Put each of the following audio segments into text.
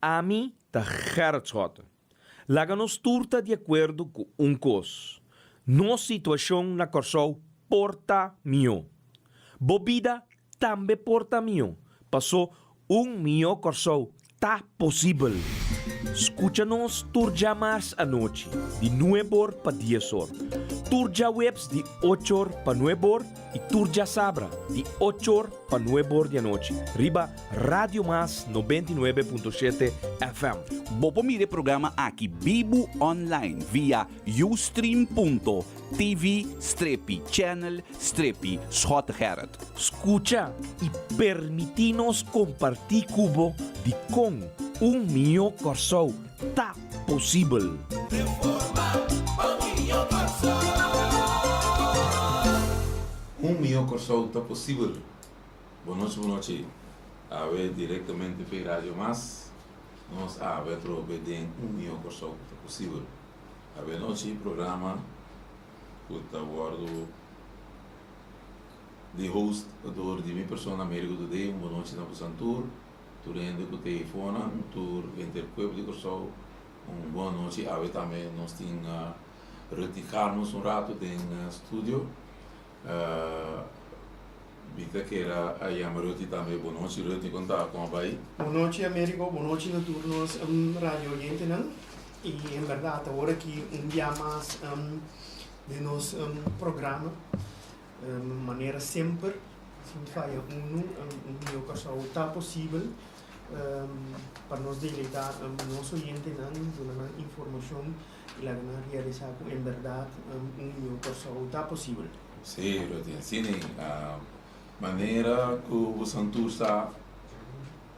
Ami ta Gerrit Schotte. Laga nos tur ta di akuerdo ku un kos, nos situashon na Kòrsou por ta mihó. Bo bida tambe por ta mihó, pasó un mihó Kòrsou ta posibel. Skucha nos tur djamars anochi di nueb'or pa dies'or, tur djaweps di och'or pa nueb'or i tur djasabra di och'or pa nueb'or di anochi riba Radio Mas 99.7 FM. Bo por mira e programa aki bibu online via ustream.tv strepi channel strepi Schottegerrit. Skucha i permití nos kompartí ku bo dikon un mihó Kòrsou ta posibel. Reforma pa un mihó Kòrsou. Un mihó Kòrsou ta posibel. Bon nochi bon nochi. Awe direktamente fe Radio Mas nos awe atrobe den un mihó Kòrsou ta posibel. Awe nochi programa ku ta wòrdu di host dor di mi persona Amerigo Dodé. Un bon nochi na bosan tur, tur hende ku ta eifonan, tur henter pueblo di Kòrsou un bon nochi. Awe tambe nos tin Ruthy Carlos un ratu den studio. Mi ta kera a yama Ruthy tambe. Bon nochi Ruthy, kon ta? Kon a bai? Bon nochi Amerigo, bon nochi na tur nos radio oyentenan. I en bèrdat awor aki un bia mas den nos programa manera semper sin faya unu un mihó Kòrsou ta posibel pa nos deleitá nos oyentenan, duna nan informashon i laga nan realisá ku en bèrdat un mihó Kòrsou ta posibel. Sí, Ruthy, asina e manera ku boso tur sa,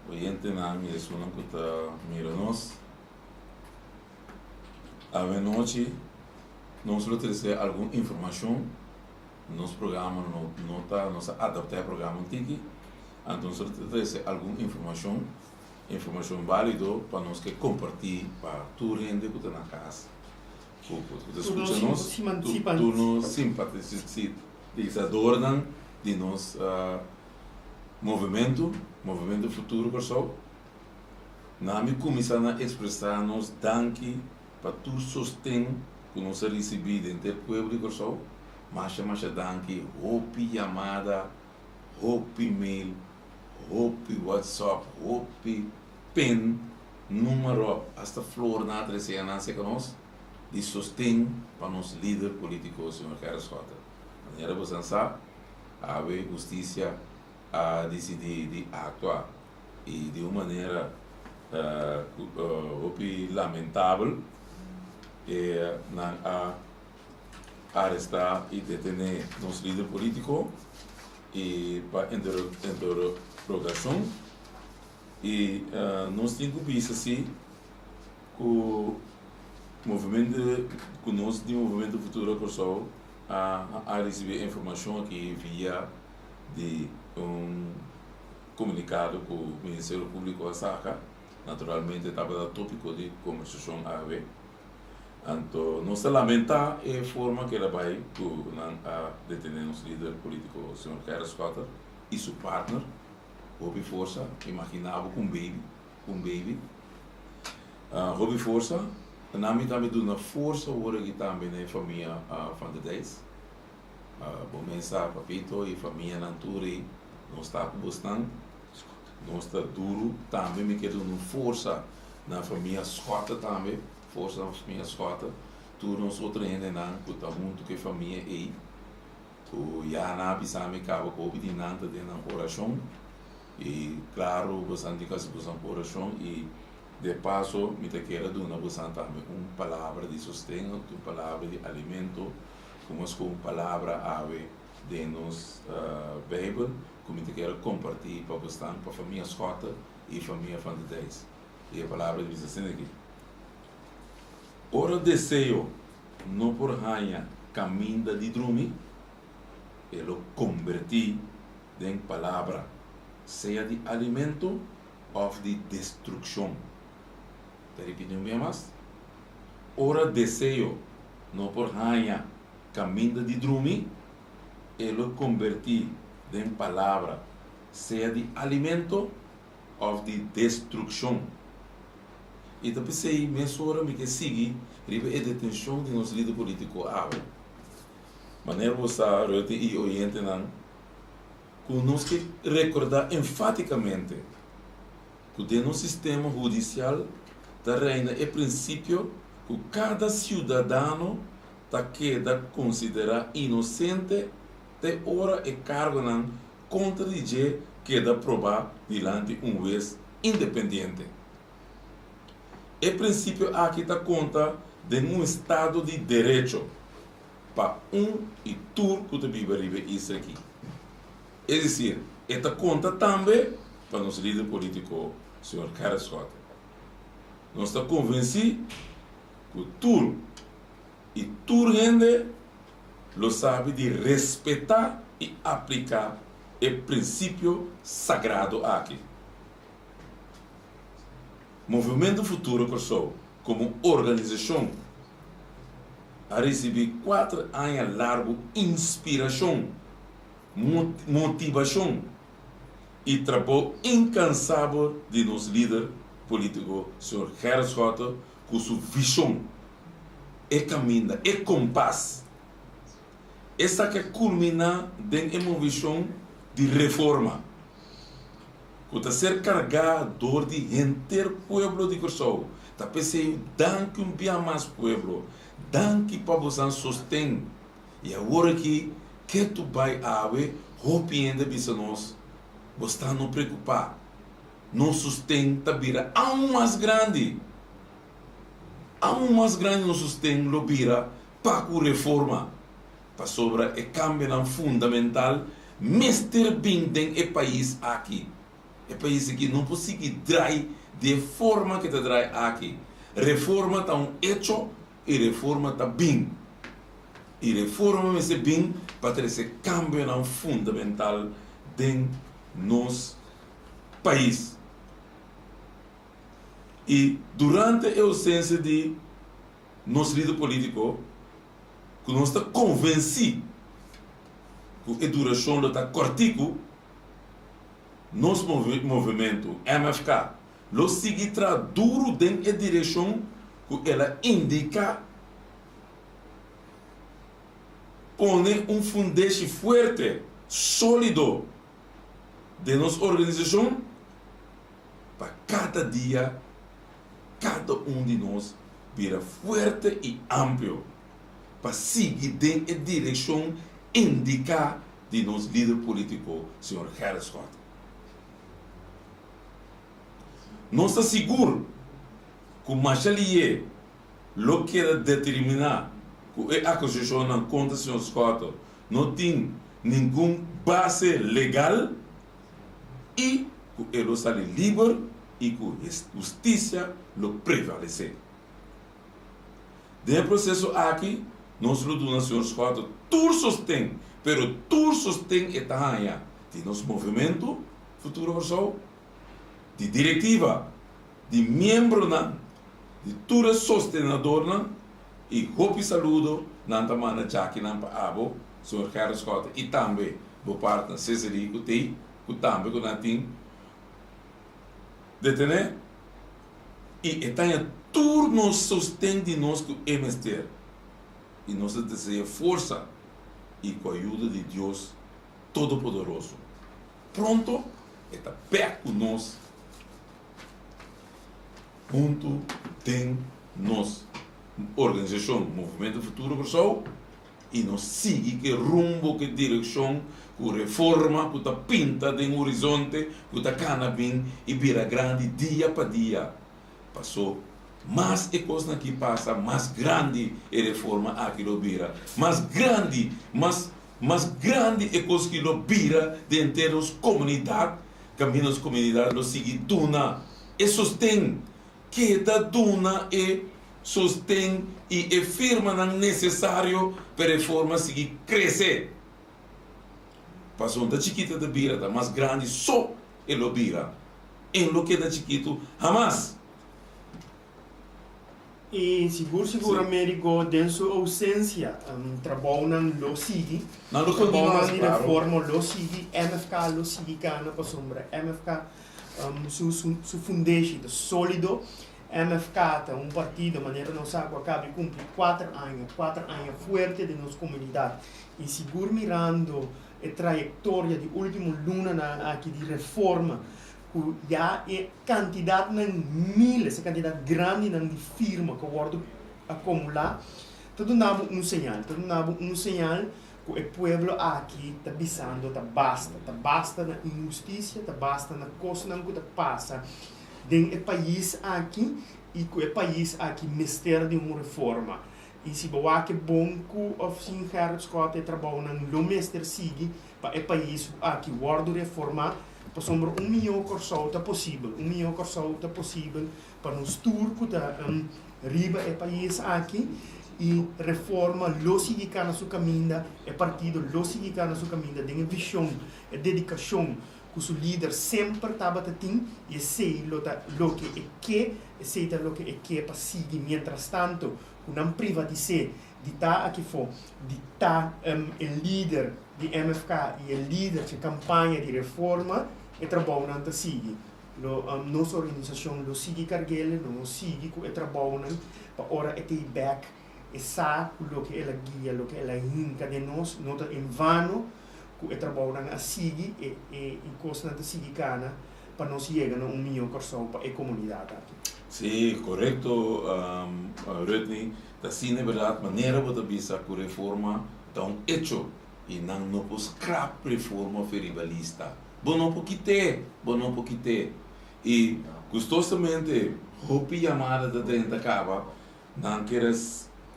oyentenan i esunnan ku ta mira nos. Awenochi nos lo trese algun informashon. Nos programa no no ta nos a adapta e programa un tiki, anto nos lo trese algun informashon, informashon balido pa nos ke komparti pa tur hende ku ta na kas ku ku ta skucha nos, tur nos simpatisadornan di nos movementu, Movementu Futuro Kòrsou. Na mi kuminsá na ekspresá nos danki pa tur sosten ku nos a risibí den te pueblo di Kòrsou. Masha masha danki, hopi yamada, hopi mail, hopi whatsapp, hopi pen, número, asta flor nan a trese anan serka nos di sosten pa nos lider polítiko señor Gerrit Schotte. Manera boso sa, awe hustisia a disidí di aktua i di un manera hopi lamentabel e nan a arestá i detené nos lider polítiko i pa interogashon i nos tin ku bisa si ku movimento ku nos di Movimento Futuro Kòrsou a risibí e informashon aki via di un Komunikado ku Ministerio Públiko a saka, naturalmente tabata tópiko di kombersashon awe. Anto nos ta lamentá e forma ku el a bai ku nan a detené nos lider polítiko señor Gerrit Schotter i su partner. Hopi forsa, imaginá bo ku un baby, ku un baby. Hopi forsa, nan mi tambe duna forsa awor aki tambe na e famia Van der Dijs. Bo mes sa papito y famianan tur ey nos ta cu bosnan nos ta duro tambe mi kier duna un forsa na famia Schotte tambe forsa na famia Schotte tur nos otro hendenan cu ta hunto cu e famia ey cu ya nan a bisa mi caba cu hopi di nan ta den nan oracion y claro bosan tin cu haci bosan oracion y de paso mi ta kier a duna bosan tambe un palabra di sosten un palabra di alimento. Ku nos ku un palabra awe den nos Beibel ku mi ta kere kompartí pa bosnan, pa famia Schotte i famia Van der Dijs. I e palabra ta bisa asina aki, Ora deseo no por haña kaminda di drumi, e lo kombertí den palabra, sea di alimento òf di destrukshon. Ta ripití un bia mas, Ora deseo no por haña kaminda di drumi, e lo kombertí den palabra, sea di alimento òf di destrukshon. I ta p'esei mesora mi ke sigui riba e detenshon di nos lider polítiko awe. Manera bo sa, Rutte i oyentenan, ku nos ke rekordá enfátikamente ku den nos sistema hudisial ta reina e prinsipio ku kada siudadano ta keda konsiderá inosente te ora e kargonan kontra di dje keda probá dilanti un hues independiente. E prinsipio aki ta konta den un estado di derecho pa un i tur ku ta biba riba e isla aki. Es desir, e ta konta tambe pa nos lider polítiko, señor Gerrit Schotte. Nos ta konvensí ku tur i tur hende lo sabi di respetá i apliká e prinsipio sagrado aki. Movementu Futuro Kòrsou komo organisashon a risibí kuater aña largu inspirashon, motivashon i trabou inkansabel di nos lider polítiko señor Gerrit Schotte ku su vishon, e kaminda, e kompas. Esaki a kulminá den e movishon di reforma ku ta ser kargá dor di henter pueblo di Kòrsou. Ta p'esei danki un bia mas pueblo, danki pa bosan sosten. I awor aki ketu bai awe hopi hende a bisa nos, Bo sta no preokupá, nos sosten ta bira aun mas grandi. Aun mas grandi nos sosten lo bira pa ku reforma, pasobra e kambionan fundamental mester bin den e pais aki. E pais aki no por sigui drai di e forma ke ta drai aki. Reforma ta un echo i reforma ta bin. I reforma mester bin pa trese kambionan fundamental den nos pais. I durante e ousensia di nos lider polítiko, ku nos ta konvensí ku e durashon lo ta kòrtiku, nos movementu, MFK, lo sigui traha duru den e direkshon ku el a indiká, pone un fundeshi fuerte, sólido den nos organisashon pa kada dia kada un di nos bira fuerte i amplio pa sigui den e direkshon indiká di nos lider polítiko señor Gerrit Schotte. Nos ta sigur ku masha lié lo keda determiná ku e akusashonnan kontra señor Schotte no tin ningun base legal i ku e lo sali liber i ku hustisia lo prevalesé. Den e proseso aki nos lo duna señor Schotte tur sosten, pero tur sosten e ta haña di nos movementu Futuro Kòrsou, di direktiva, di miembronan, di tur e sostenadornan i hopi saludo nan ta manda djakinan pa abo, señor Gerrit Schotte i tambe bo partner Cesary ku tei ku tambe ku nan tin detené i e taña tur nos sosten di nos ku e mester i nos ta desea forsa i ku ayuda di Dios Todopoderoso pronto e ta bek ku nos huntu den nos organisashon Movimento Futuro Kòrsou. I nos sigui ku e rumbo, ku e direkshon, ku reforma ku ta pinta den horizonte, ku ta kana bin i bira grandi dia pa dia. Paso, mas e kosnan aki pasa, mas grandi e reforma aki lo bira. Mas grandi, mas, mas grandi e kos ki lo bira den henter nos komunidat, kaminda nos komunidat lo sigui duna e sosten Keda duna e sosten i e firmanan nesesario pa e reforma sigui krese. Pasobra ta chikito ta bira, ta mas grandi so e lo bira. E no lo keda chikitu hamas. I sigur sigur Amerigo den su ousensia trabounan lo sigui. Nan lo kontinuá, Trabounan di reforma lo sigui, MFK lo sigui kana pasobra MFK Su su fundeshi ta sólido. MFK ta un partido manera nos sa ku a kaba di kumpli kuater aña, kuater aña fuerte den nos komunidat i sigur mirando e trayektoria di ultimo lunanan aki di reforma ku ya e kantidatnan miles, e kantidat grandinan di firma ku a wòrdu akumulá ta duna bo un señal, ta duna bo un señal ku e pueblo aki ta bisando ta basta, ta basta na inhustisia, ta basta na kosnan ku ta pasa den e pais aki i ku e pais aki mester di un reforma. I si bo wak e bon ku òf sin Gerrit Schotte e trabounan lo mester sigui pa e pais aki wòrdu reformá pasobra un mihó Kòrsou ta posibel, un mihó Kòrsou ta posibel pa nos tur ku ta riba e pais aki i reforma lo sigui kana su kaminda, e partido lo sigui kana su kaminda den e vishon, e dedikashon ku su lider semper tabata tin i esei lo ta loke e ke, esei ta loke e ke pa sigui mientrastanto ku nan privatis'é di ta akifó, di ta e lider di MFK i e lider dje kampaña di reforma, e trabounan ta sigui. Lo nos organisashon lo sigui karg'el, lo nos sigui ku e trabounan pa ora e tei bèk e sa ku loke el a guia, loke el a hinka den nos no ta en vano. Ku e trabounan a sigui e e i kosnan ta sigui kana pa nos yega na un mihó Kòrsou pa e komunidat aki. Sí, korekto Rudney, ta asina e bèrdat manera bo ta bisa ku reforma ta un echo i nan no por skrap reforma for riba lista. Bo no por kit'é, bo no por kit'é. I gustosamente hopi yamada ta drenta kaba Nan kier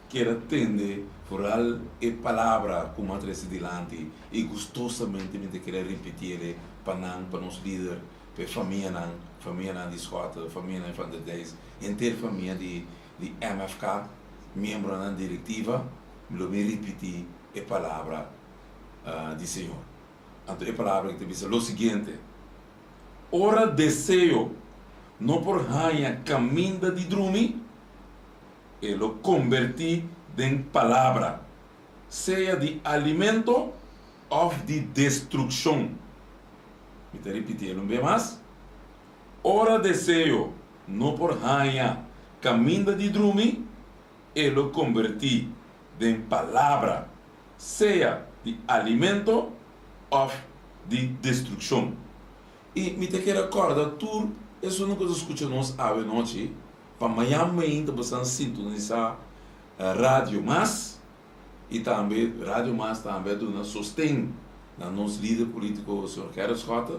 kier a tende foral e palabra ku mi a trese dilanti i gustosamente mi ta kier a ripitié e pa nan, pa nos lider, pa e famianan, famianan di Schotte, famianan di Van der Dijs, henter famia di di MFK, miembronan direktiva, mi lo bin ripití e palabra di Señor. Anto e palabra aki ta bisa lo siguiente, Ora deseo no por haña kaminda di drumi, e lo kombertí den palabra, sea di alimento òf di destrukshon. Mi ta ripití el un bes mas, Ora deseo no por haña kaminda di drumi, e lo kombertí den palabra, sea di alimento òf di destrukshon. I mi ta kere kòrda tur esunnan ku ta skucha nos awe nochi pa mañan mainta boso sintonisá Radio Mas i tambe Radio Mas tambe a duna sosten na nos lider polítiko señor Gerrit Schotte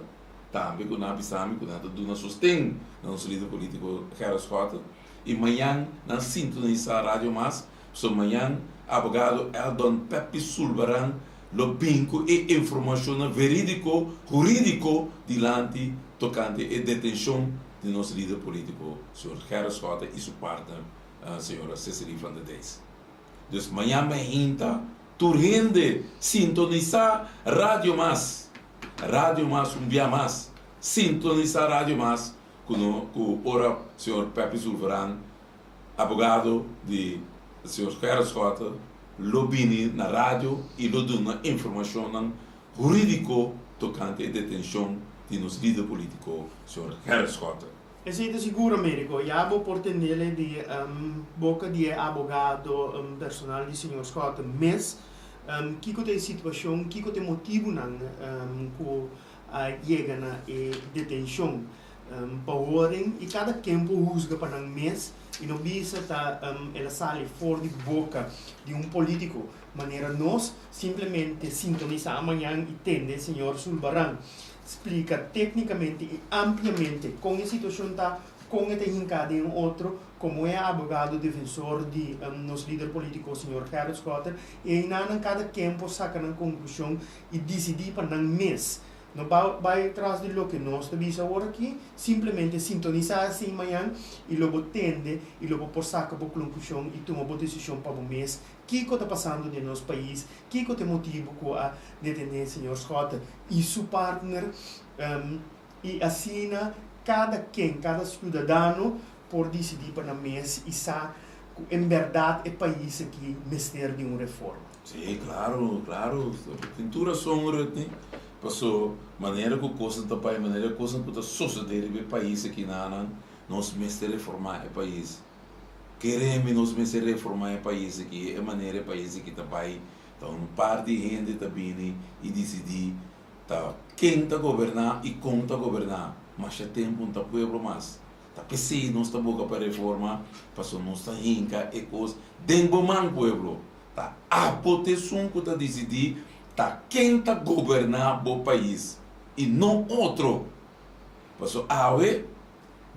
tambe ku nan a bisa mi ku nan ta duna sosten na nos lider polítiko Gerrit Schotte i mañan nan sintonisá Radio Mas pasobra mañan abogado Eldon Peppy Sulvaran lo bin ku e informashonnan verídiko, hurídiko dilanti tokante e detenshon di nos lider polítiko señor Gerrit Schotte i su partner señora Cecily van der Dijs. Dus mañan mainta tur hende sintonisá Radio Mas, Radio Mas un bia mas, sintonisá Radio Mas ku no ku ora señor Peppy Sulvaran Abogado di señor Gerrit Schotte lo bini na radio y lo duna informacionnan huridico tocante e detencion di nos lider politico señor Gerrit Schotte. Esey ta sigur, Americo. Ya bo por tendele di boca di e abogado personal di señor Schotte mes kico ta e situacion, kico ta e motibonan cu a yega na e detencion. Pa horen i kada ken por husga pa nan mes i no bisa ta el a sali for di boka di un politiko manera nos simplemente sintonisá mañan i tende señor Sulbaran splika teknikamente i ampliamente kon e situashon ta, kon e ta hinká den otro komo e abogado defensor di nos lider politiko señor Gerrit Schotter i einanan kada ken por saka nan konklushon i disidí pa nan mes. No bai tras di loke nos ta bisa awor aki, simplemente sintonisá esei mañan i lo bo tende i lo bo por saka bo klonklushon i tuma bo desishon pa bo mes kiko ta pasando den nos pais, kiko ta e motibu ku a detené señor Schotte i su partner i asina kada ken, kada siudadano por disidí pa nan mes i sa ku en bèrdat e pais aki mester di un reforma. Sí, claro, claro. Tin tur rason, Rutney. Paso, manera ku kosnan ta bai, manera kosnan ku ta sosodé riba e pais aki nanan. Nos mester reformá e pais. Kere mi nos mester reformá e pais aki, e manera e pais aki ta bai, ta un par di hende ta bini i disidí ta ken ta goberná i kon ta goberná. Masha tempu no ta pueblo mas. Ta p'esei nos ta boka pa reforma, pasobra nos ta hinka e kos den bo man, pueblo. Ta abo ta esun ku ta disidí ta ken ta goberná bo pais i no otro. Pasobra awe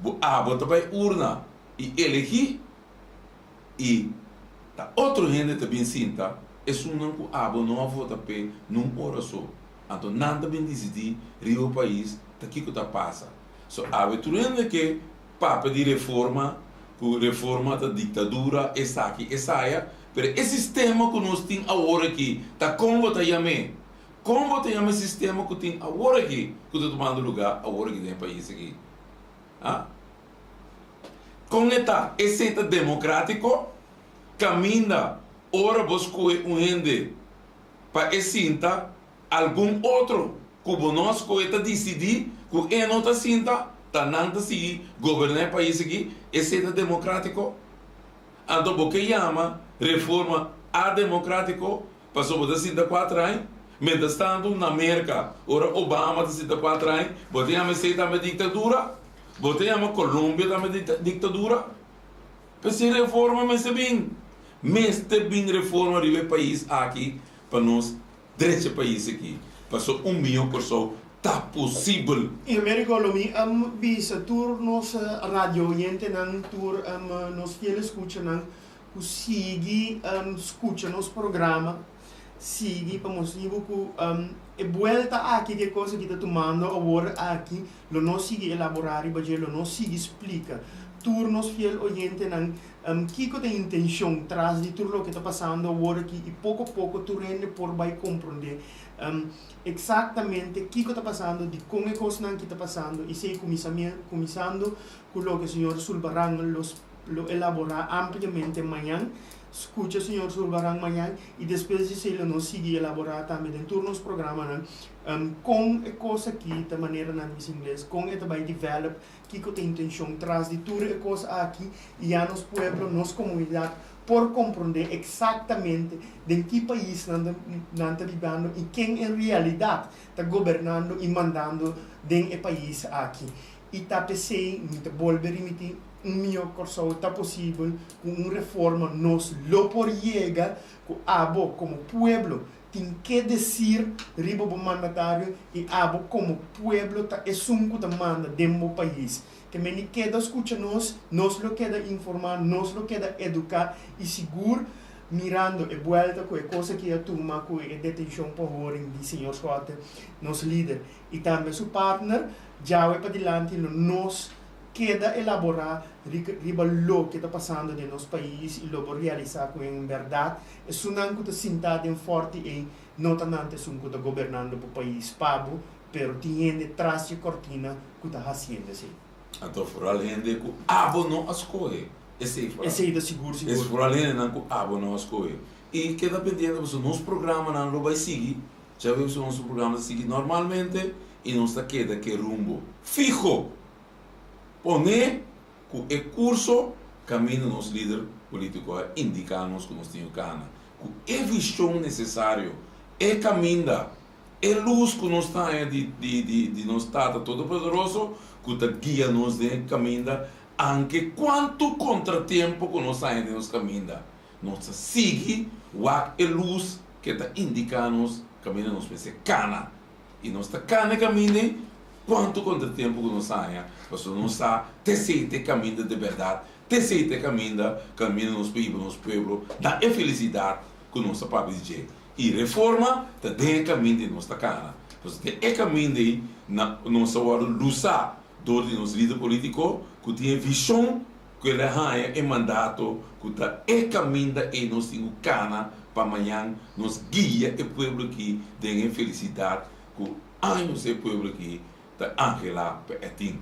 bo abo ta bai urna i elegí i ta otro hende ta bin sinta, esunnan ku abo no a vota p'e nun ora so. Anto nan ta bin disidí riba bo pais ta kiko ta pasa. So awe tur hende ke papia di reforma, ku reforma ta diktadura, esaki, esaya, pero e sistema ku nos tin awor aki ta kon bo ta yam'é? Kon bo ta yama e sistema ku tin awor aki ku ta tumando lugá awor aki den e pais aki? Ha? Kon e ta? Esei ta demokratiko? Kaminda ora bo skohe un hende pa e sinta Algun otro ku bo no a skohe ta disidí ku e no ta sinta, ta nan ta sigui goberná e pais aki, esei ta demokratiko? Anto bo ke yama reforma ademokratiko pasobra bo ta sinta kuater aña? Mientras tanto na Merka ora Obama ta sinta kuater aña bo ta yama esei tambe diktadura? Bo ta yama Colombia tambe diktadura? P'esei reforma mester bin. Mester bin reforma riba e pais aki pa nos drecha pais aki, paso un mihó Kòrsou ta posibel. I Americo lo mi a bisa tur nos radio oyentenan, tur nos fiel escuchanan cu sigui scucha nos programa, sigui pa motibu cu e buelta aki cu e cos aki ta tumando awor aki lo nos sigui elabora riba dje, lo nos sigui splica tur nos fiel oyentenan Kiko ta e intencion tras di tur loke ta pasando awor aki y poco poco tur hende por bay comprende exactamente kiko ta pasando, dicon e cosnan aki ta pasando y esey cuminsando cu loke señor Sulbaran lo lo elabora ampliamente mañan. Scucha señor Sulbaran mañan y despues di esey lo nos sigui elabora tambe den tur nos programanan con e cos aki ta manera nan bisa ingles, con e ta bay develop. Kiko ta intenshon tras di tur e kos aki i ya nos pueblo, nos komunidat por komprondé eksaktamente den ki pais nan ta nan ta bibando i ken en realidat ta gobernando i mandando den e pais aki. I ta p'esei mi ta bolbe rimití, un mihó Kòrsou ta posibel ku un reforma nos lo por yega ku abo komo pueblo Tin ke desir riba bo mandatario i abo komo pueblo ta esun ku ta manda den bo pais. Ke meni keda skucha nos, nos lo keda informá, nos lo keda eduká i sigur mirando e buelta ku e kos aki a tuma ku e detenshon pa horing di señor Schotte, nos lider i tambe su partner, djawe padilanti lo nos keda elaborá riba loke ta pasando den nos pais i lo bo realisá ku en bèrdat Esunnan ku ta sintá den fòrti ei no ta nan ta esun ku ta gobernando bo pais pa bo, pero tin hende tras dje kòrtina ku ta hasiendo esei. Anto foral hende ku abo no a skohe. Esei foral. Esei ta sigur sigur. Es foral hendenan ku abo no a skohe. I keda pendiente pasobra nos programanan lo bai sigui. Djaweps nos programa ta sigui normalmente i nos ta keda ke rumbo fiho. Pone Ku e kurso kaminda nos lider polítiko a indiká nos ku nos tin kana, ku e vishon nesesario, e kaminda, e lus ku nos ta haña di di di nos Tata Todopoderoso ku ta guia nos den e kaminda, anke kuantu kontratiempo ku nos haña den nos kaminda, nos ta sigui wak e lus ke ta indiká nos kaminda nos mester kana. I nos ta kana e kaminda ei kuantu kontratempu ku nos haña, pasobra nos sa t'esei ta e kaminda di bèrdat, t'esei ta e kaminda kaminda nos por hiba nos pueblo na e felisidat ku nos ta papia di dje. I reforma ta den e kaminda ei nos ta kana. Pasobra den e kaminda ei na nos ta wòrdu lusá dor di nos lider polítiko ku tin e vishon ku el a haña e mandato ku ta e kaminda ei nos tin ku kana pa mañan nos guia e pueblo aki den e felisidat ku años e pueblo aki ta anhelá pa e tin.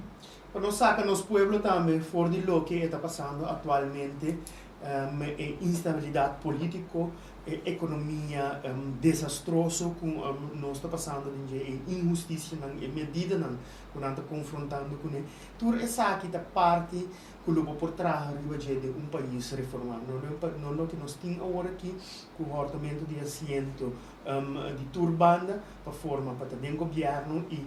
Pa nos saka nos pueblo tambe for di loke e ta pasando aktualmente. E instabilidat polítiko, e ekonomia desastroso ku nos ta pasando den dje, e inhustisianan, e medidanan ku nan ta konfrontando kuné, tur esaki ta parti ku lo bo por traha riba dje den un pais reformá. No no loke nos tin awor aki ku hòrtamentu di asiento di tur banda pa forma pa ta den gobièrnu i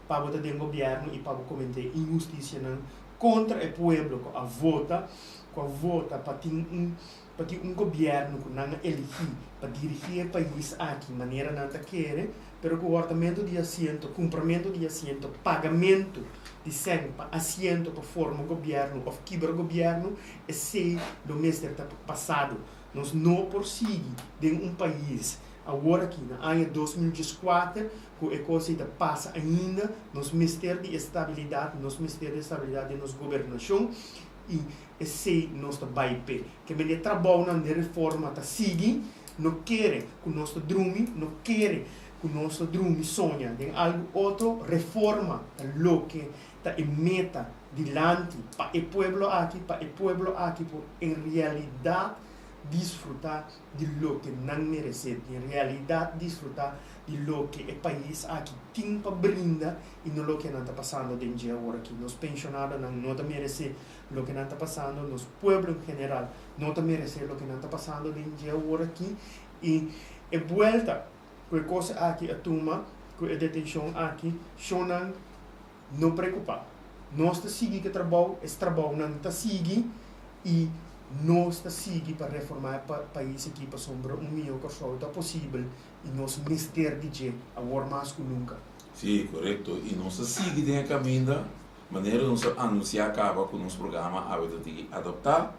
pa bo ta den gobièrnu i pa bo kometé inhustisianan kontra e pueblo ku a vota ku a vota pa tin un pa tin un gobièrnu ku nan a eligí pa dirigí e pais aki manera nan ta kere, pero ku hòrtamentu di asiento, kumpramentu di asiento, pagamentu di sèn pa asiento pa forma gobièrnu òf kibra gobièrnu, esei lo mester ta pasado. Nos no por sigui den un pais awor aki na aña 2014 ku e kos ei ta pasa ainda. Nos mester di estabilidat, nos mester di estabilidat den nos gobernashon i esei nos ta bai p'e. Ke men e trabounan den reforma ta sigui, no kere ku nos ta drumi, no kere ku nos ta drumi soña den algu otro. Reforma ta loke ta e meta dilanti pa e pueblo aki, pa e pueblo aki por en realidat disfruta di loke nan meresé, en realidat disfruta di loke e pais aki tin pa brinda i no loke nan ta pasando den dje awor aki. Nos penshonadonan no ta meresé loke nan ta pasando, nos pueblo en general no ta meresé loke nan ta pasando den dje awor aki i e buelta ku e kos aki a tuma, ku e detenshon aki, shonnan no preokupá. Nos ta sigui ku e trabou, es trabounan ta sigui i nos ta sigui pa reformá e pais aki pasobra un mihó Kòrsou ta posibel i nos mester di dje awor mas ku nunka. Sí, korekto. I nos ta sigui den e kaminda manera nos a anunsiá kaba ku nos programa awe ta tin adoptá.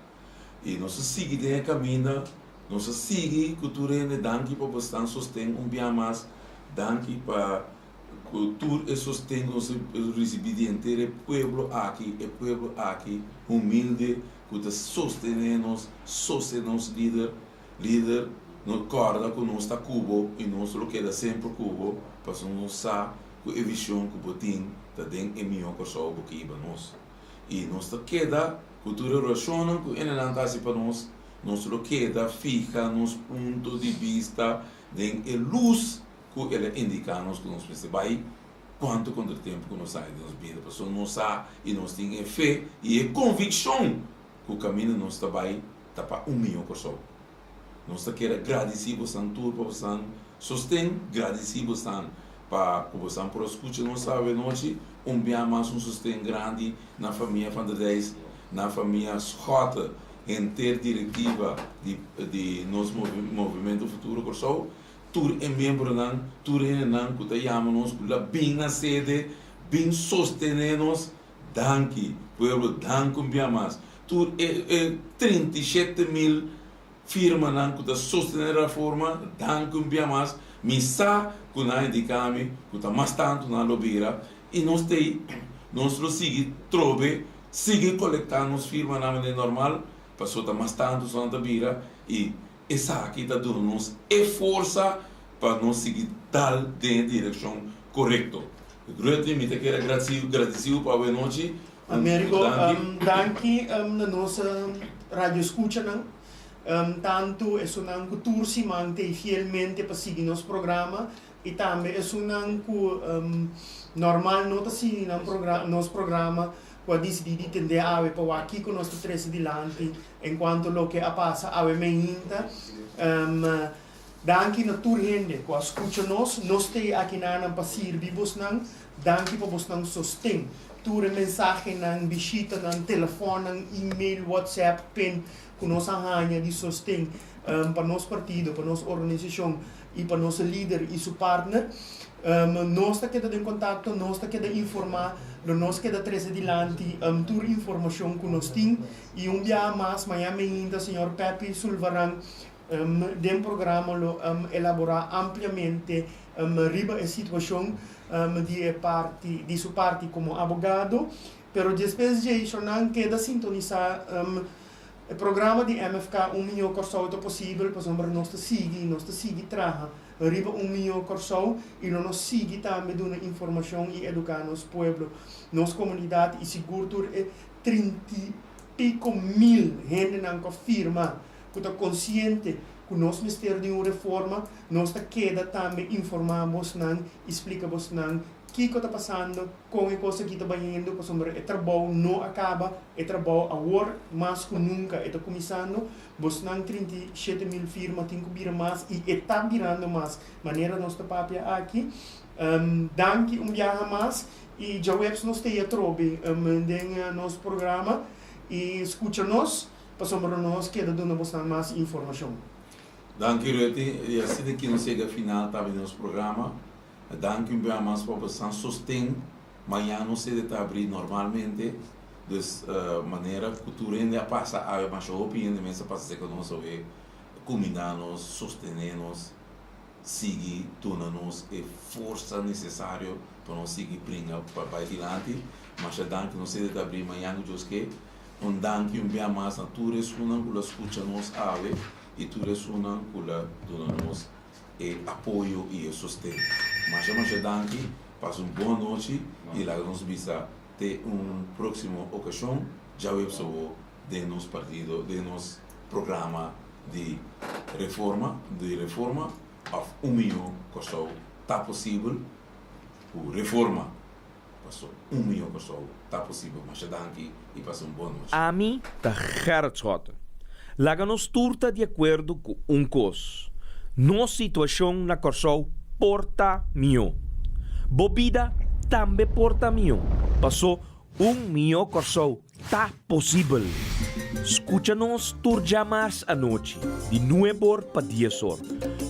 I nos ta sigui den e kaminda, nos ta sigui ku tur hende. Danki pa bosnan sosten un bia mas. Danki pa ku tur e sosten ku nos a risibí di henter e pueblo aki, e pueblo aki humilde ku ta sostené nos, sostené nos lider. Lider, no kòrda ku nos ta ku bo i nos lo keda semper ku bo, pasobra nos sa ku e vishon ku bo tin ta den e mihó Kòrsou bo ke hiba nos. I nos ta keda ku tur e orashonnan ku enenan ta hasi pa nos, nos lo keda fiha nos punto di bista den e lus ku el a indiká nos ku nos mester bai, kuantu kontratempu ku nos haña den nos bida, pasobra nos sa i nos tin e fe i e konvikshon ku kaminda nos ta bai ta pa un mihó Kòrsou. Nos ta kere gradisí bosan tur pa bosan sosten, gradisí bosan pa ku bosan por a skucha nos awe nochi. Un bia mas un sosten grandi na famia Van der Dijs, na famia Schotte, henter direktiva di di nos Movimento Futuro Kòrsou, tur e miembronan, tur hendenan ku ta yama nos ku la bin na sede, bin sostené nos. Danki pueblo, danki un bia mas. Tur e e 37.000 firmanan ku ta sostené reforma, danki un bia mas. Mi sa ku nan a indiká mi ku ta mas tantu nan lo bira i nos ta ei, nos lo sigui trobe, sigui kolektá nos firmanan manera normal, pasobra ta mas tantu so nan ta bira i esaki ta duna nos e forsa pa nos sigui dal den e direkshon korekto. Ruthie, mi ta kere gradisiu pa awe nochi. Americo, danki na nos radioscuchanan, tantu esunnan cu tur siman ta ei fielmente pa sigui nos programa y tambe esunnan cu normal no ta sigui nan nos programa cu a dicidi di tende awe pa wak kico nos ta trece dilanti en cuanto loke a pasa awe meinta. Danki na tur hende ku a skucha nos. Nos t'ei akinanan pa sirbi bosnan. Danki pa bosnan sosten. Tur e mensahenan, bishitanan, telefònnan, email, whatsapp, pin ku nos a haña di sosten pa nos partido, pa nos organisashon i pa nos lider i su partner. Nos ta keda den kontakto, nos ta keda informá, lo nos keda trese dilanti tur informashon ku nos tin. I un biaha mas, maña meinta señor Peppy Sulvaran Den programa lo elaborá ampliamente riba e situashon di e parti di su parti komo abogado, pero despues dje eshonan keda sintonisá e programa di MFK Un Mihó Kòrsou ta posibel pasobra nos ta sigui nos ta sigui traha riba un mihó Kòrsou i lo nos sigui tambe duna informashon i eduká nos pueblo, nos komunidat i sigur tur e 30. piko mil hendenan ku a firma ku ta konsiente ku nos mester di un reforma. Nos ta keda tambe informá bosnan i splika bosnan kiko ta pasando, kon e kos aki ta bayendo, pasobra e trabou no a kaba, e trabou awor mas ku nunka e ta kuminsando. Bosnan 37.000 firma tin ku bira mas i e ta birando mas manera nos ta papia aki. Danki un biaha mas i djaweps nos ta e atrobe den nos programa i skucha nos pasobra nos keda duna bosnan mas informashon. Danki Ruthie, i asina ki nos yega final tambe di nos programa. Danki un biaha mas pa bosan sosten. Mañan nos sede ta abri normalmente, dus manera ku tur hende a pasa awe masha hopi hende mes a pasa serka nos awe kuminda nos, sostene nos, sigui duna nos e forsa nesesario pa nos sigui bringa pa bai dilanti. Masha danki, nos sede ta abri mañan ku Dios ke. Un danki un bia mas na tur esunnan ku lo skucha nos awe i tur esunnan ku lo duna nos e apoyo i e sosten. Masha masha danki, pasa un bon anochi i laga nos bisa te un próksimo okashon djaweps awo den nos partido, den nos programa di reforma, di reforma òf un mihó Kòrsou ta posibel ku reforma. Paso un mihó Kòrsou ta posibel. Masha danki i pasa un bon nochi. Ami ta Gerrit Schotte. Laga nos tur ta di akuerdo ku un kos, nos situashon na Kòrsou por ta mihó. Bo bida tambe por ta mihó, paso un mihó Kòrsou ta posibel. Skucha nos tur djamars anochi di nuebor pa diesor,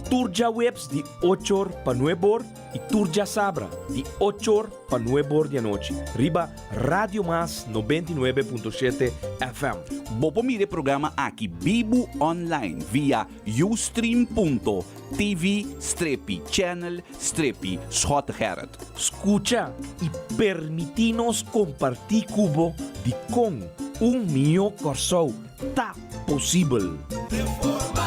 tur djaweps di ochor pa nuebor i tur djasabra di ochor pa nuebor di anochi riba Radio Mas 99.7 FM. Bo por mira e programa aki bibu online via ustream.tv strepi channel strepi Schottegerrit. Skucha i permití nos kompartí ku bo dikon un mihó Kòrsou ta posibel. Reforma.